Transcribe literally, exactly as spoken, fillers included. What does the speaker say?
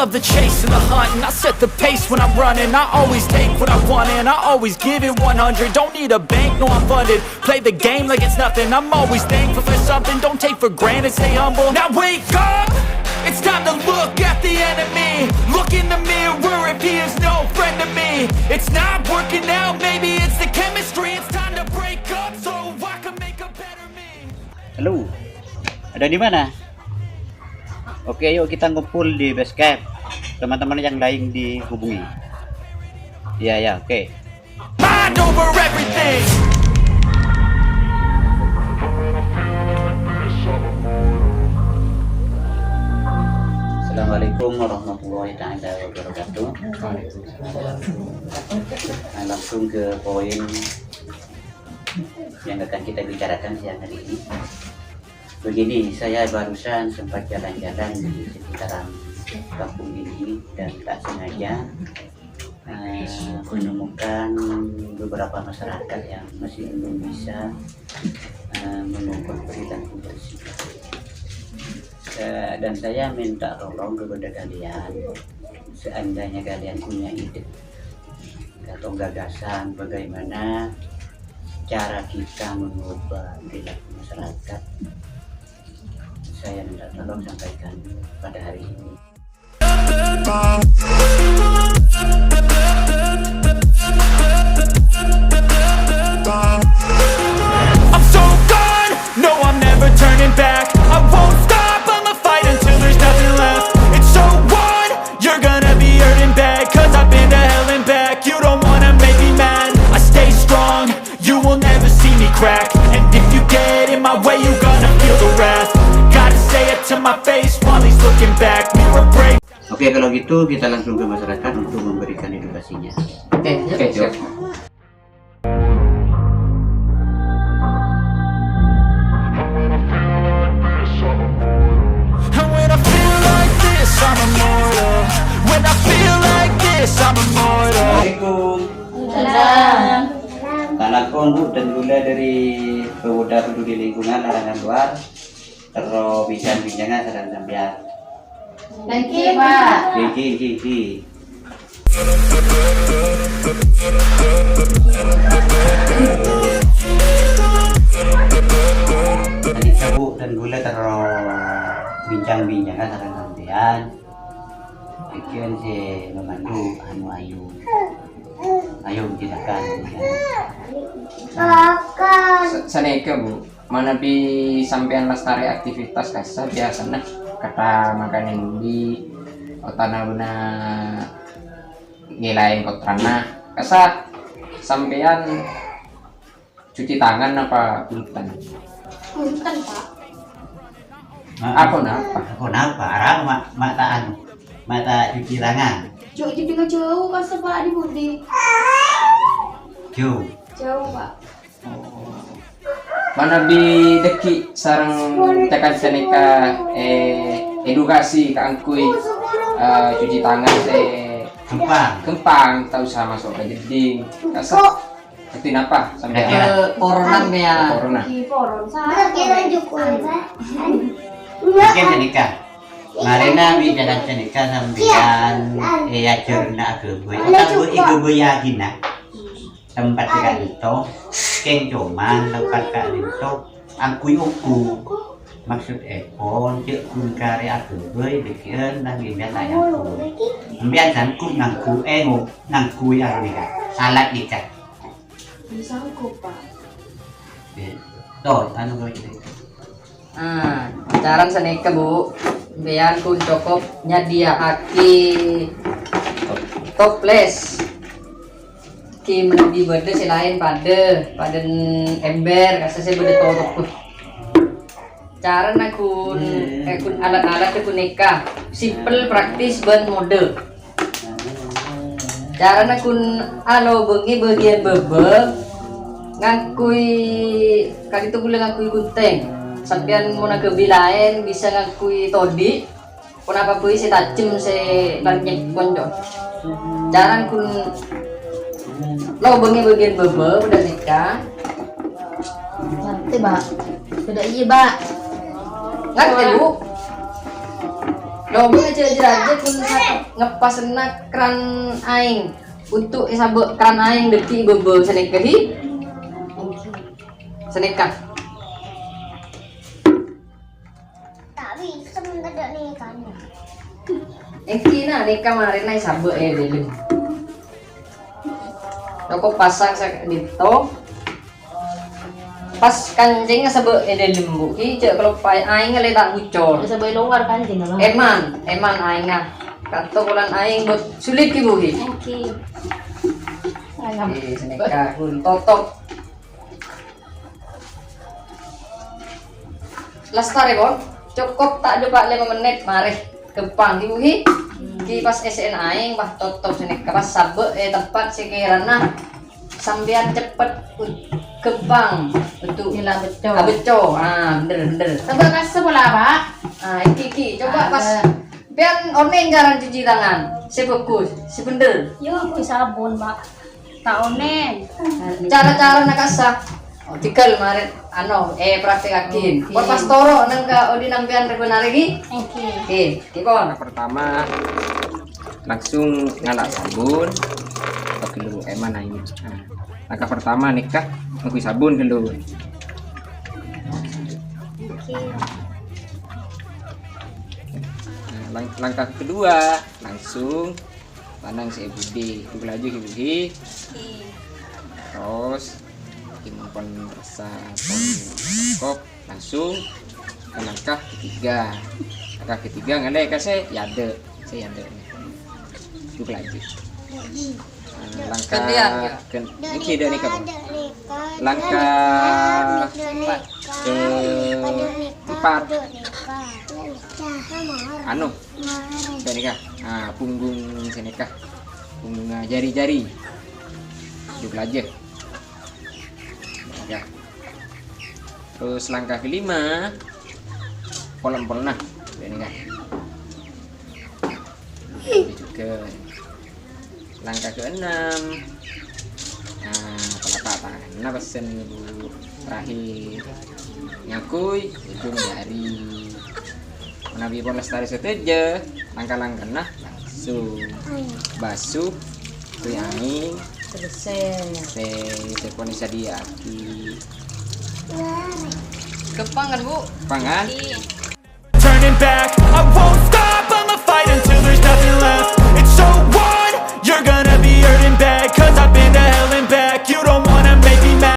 Of the chase and the hunt, and I set the pace when I'm running. I always take what I want, and I always give it one hundred. Don't need a bank, no, I'm funded. Play the game like it's nothing. I'm always thankful for something. Don't take for granted, stay humble. Now wake up! It's time to look at the enemy. Look in the mirror if he is no friend to me. It's not working out, maybe it's the chemistry. It's time to break up so I can make a better me. Halo, ada di mana? Oke, yuk kita ngumpul di base camp. Teman-teman yang lain dihubungi. Iya, ya, oke. Mind over everything. Assalamualaikum warahmatullahi taala wabarakatuh. Nah, langsung ke poin yang akan kita bicarakan siang hari ini. Begini, saya barusan sempat jalan-jalan di sekitaran kampung ini dan tak sengaja eh, menemukan beberapa masyarakat yang masih belum bisa eh, mengukur perilaku bersih. Eh, dan saya minta tolong kepada kalian, seandainya kalian punya ide atau gagasan bagaimana cara kita mengubah perilaku masyarakat, saya minta tolong sampaikan pada hari ini. I'm so gone, no, I'm never turning back. I won't stop, I'ma fight until there's nothing left. It's so on, you're gonna be hurting bad. Cause I've been to hell and back. You don't wanna make me mad. I stay strong, you will never see me crack. And if you get in my way, you gonna feel the wrath. Gotta say it to my face while he's looking back. Mirror break. Oke, kalau gitu kita langsung ke masyarakat untuk memberikan edukasinya. Oke, oke, siap. And when I feel like this, I'm immortal. When I feel like this, I'm immortal. Assalamualaikum. Salam. Salam Bu dan Bunda dari Pemuda Peduli Lingkungan Larangan Luar. Terro bincang-bincangan sareng sampeyan. Thank you, Pak. Gigi, gigi. Tadi Bu dan Bunda terro bincang-bincangan sareng sampeyan. Bikin si memandu anu ayu. Ayo silakan. Saneka, Bu. Manabi sampeyan lestare aktivitas kassa biasana kata makane muli otana guna ngelain kotrana kassa sampeyan cuci tangan apa punten? Punten, Pak. Apa napa? Apa napa? Arapa mak mak ta anu? Mak ta cuci tangan. Cuk, jadi jauh kassa, Pak, di budi. Jauh. Jauh, Pak. Manabi dhaggi' sareng ca-kanca nèka, eh, edukasi kaangghuy, eh, cuci tangan sè ghâmpang, ta' osa maso' ka jeddhing. Kassa' kadhi napa sampèyan? Koronan, ya. Corona. Di forum saya. Mungkin ghânèka. Marèna bi' ca-kanca nèka sampèyan, eh, èajhârâna aghâbây. Otabâ èghâbâyyâghinah. Tempat ka'dinto, kèng coma tempat ka'dinto angghuy ongghu. Maksodèpon, jhâ' ghun karè aghâbây, dhâggi'ân la bân aghâbây. Sampèyan sanggup ngangghuy, eh, ngo-, ngangghuy anu nèka, alat nèka. Sanggup, Pak. Toh, anu kawè cerita. Ah, carana sanèka, Bu. Sampèyan ghun cokop nyadhiyâ'aghi toples. Ghi manabi bâdâ sè laèn padâ, padâ ember, kassa' sè bâdâ totop. Carana ghun, eh, ghun alat-alat ghun nèka. Simpel, praktis, bân modâ. Carana ghun alobângè bâgiyân bâbâ ngangghuy, ka'dinto ghulâ ngangghuy ghunting. Sampèyan mon aghâbây laèn bisa ngangghuy todi', ponapa bhâi sè tajhem sè lanyèk konco. Carana ghun lobângè bâgiyân bâbâ bâdâ nèka. Ngartè, Bâ'? Bâdâ iyâ, Bâ'. Ngartè, Bu? Coba aja, aja, aja, pun sa-, ngepasana keran aèng. Untuk èsabâ' keran aèng dâgghi' bâbâ sanèka, hi? Sanèka. Tapi sebentar dulu nih, kan. Èngghi, nah, nèka marèna èsabâ' è dâlem. Cokop pasang sakadinto. Pas kancèngnga sabâ' è dâlem, Bu. Ki jhâ' kaloppaè, aèng lè ta' bocor. Sabâ' è lowar kancèng, apa? Èman, èman aèngnga. Kanto polana aèng bâ-, sulit ki, Bu, ki. Oke. Aèng. Oke, sanèka pun totop. Lastarè, pon. Cokop ta' dâpa' lèma mennit, marè. Ghâmpang, Ibu, hi? Hmm. Ki pas èssèna aèng, pas totop sanèka, pas sabâ' è tempat sè kèrana sampèyan cepet, u-, ghâmpang untuk abhecco. Abhecco. Ah, bhender, bhender. Sabâ' kassa pola, Pak. Ah, iki, iki. Coba pas sampèyan onèng carana cuci tangan. Sè bhâghus, sè bhender. Yo, aku sabun, Pak. Ta' onèng. Cara-carana kassa. Oh, tinggal marè, ano, eh, praktèkaghi. Oke. Pon pas toro' neng ka odi' sampèyan rè bhender iki. Oke. Oke, iki pon. Langkah pertama, langsung ngala' sabun. Oke, dulu, èman aèng. Nah, langkah pertama nèka, ngangghuy sabun dulu. Oke. Nah, lang-, langkah kedua, langsung tanang sè è budi, buka laju, hi, hi. Oke. Terus, ki mon pon rassa pon cokop, langsung ke langkah ketiga. Langkah ketiga ngalè ka sè èadâ', sè èadâ'. Buka laju. Nah, langkah gantian, ya. Gen-, ini dâ' nèka, Bang. Langkah keempat. Anu, Dâ' nèka. Ah, punggung sanèka. Punggung, ah, jari-jari. Jhâ' lajâ. Ya. Terus langkah kelima, pol-empolna. Dâ' nèka. Ini juga. Langkah keenam. Nah, telapak tanganna pèssèna, Bu. Terakhir. Ngangghuy ujung jari. Manabi pon lastarè sadhâjâ, langkah-langkahna langsung basuh, ngangghuy aèng sè, sè pon èsadhiyâ'aghi. Ghâmpang kan, Bu? Ghâmpang kan? Turning back, I won't